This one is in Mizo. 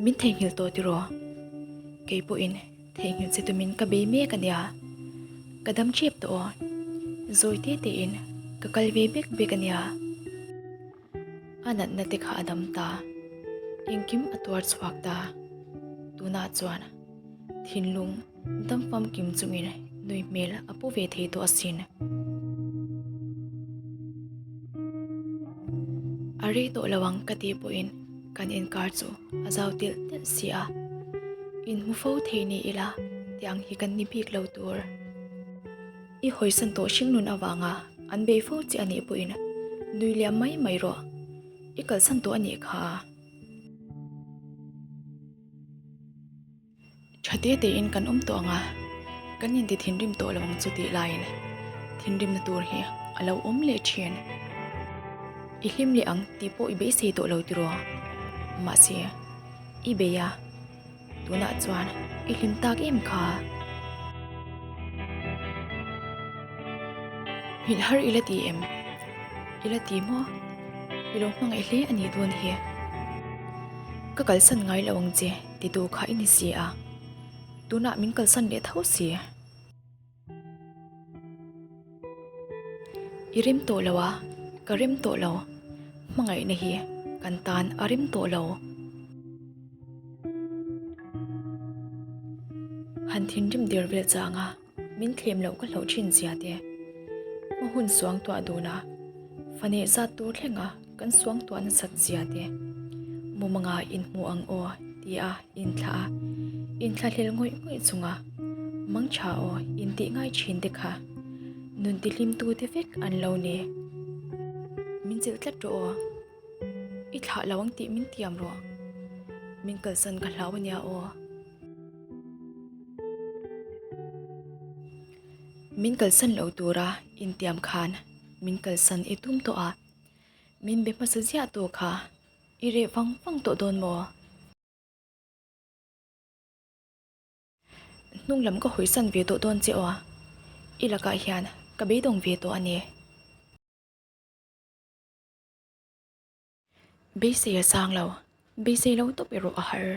Min theihnghilh tawh tiraw? Kei pawhin theihnghilh che tumin ka bei mek a nia. Ka dam ṭep tawh aw. Zawi te tein ka kal ve bek bek a nia. A natna te kha a dam ta. Engkim a tuar chhuak ta. Tunah chuan thinlung dam famkim chungin nui hmel a pu ve thei tawh asin. A rei tawh lo ang ka tih pawhin kan inkar chu a zau telh telh si a. Inhmu fo thei ni ila tiang hi kan ni bik lo tur. I hawisan tawh hringnun avanga an bei fo che a nih pawhin nui liam mai mai rawh. I kalsan tawh a nih kha. Tha te tein kan awm tawh ang a, kan inti thinrim tawh lo ang chu tih laiin thinrimna tur hi a lo awm leh thin. I hlim leh ang tih pawh i beisei tawh lo tiraw? Mahse, i bei a. Tunah chuan i hlim tak em kha? Nghilh har i la ti em? I la ti maw? I lo hmangaih hle a nih dawn hi. Ka kalsan ngai lo ang che titu kha i ni si a, tunah min kalsan leh tho si. I rem tawh lo a, ka rem tawh lo. Hmangaihna hi kan tan a rem tawh lo. Han thinrim der vel chang a, min thlem loh ka hlauh thin zia te. Hma hun suang tuah dun a, faneh zat tur thleng a kan suang tuah nasat zia te. Mumanga inhmu ang aw ti a inthlah a, inthlahlel ngawih ngawih chunga mangtha aw intih ngai thin te kha nun tihlim tu te vek an lo ni. Min chilh tlat rawh aw. I thlah lo ang tih min tiam rawh. Min kalsan ka hlau ania aw. Min kalsan lo tura intiam khan min kalsan i tum tawh a, min be hmasa ziah tawh kha i reh vang vang tawh dawn maw? Hnung lam ka hawisan ve tawh dawn che aw. I lakah hian ka beidawng ve tawh a ni. Beisei a sang lo, beisei lo tawp erawh a har.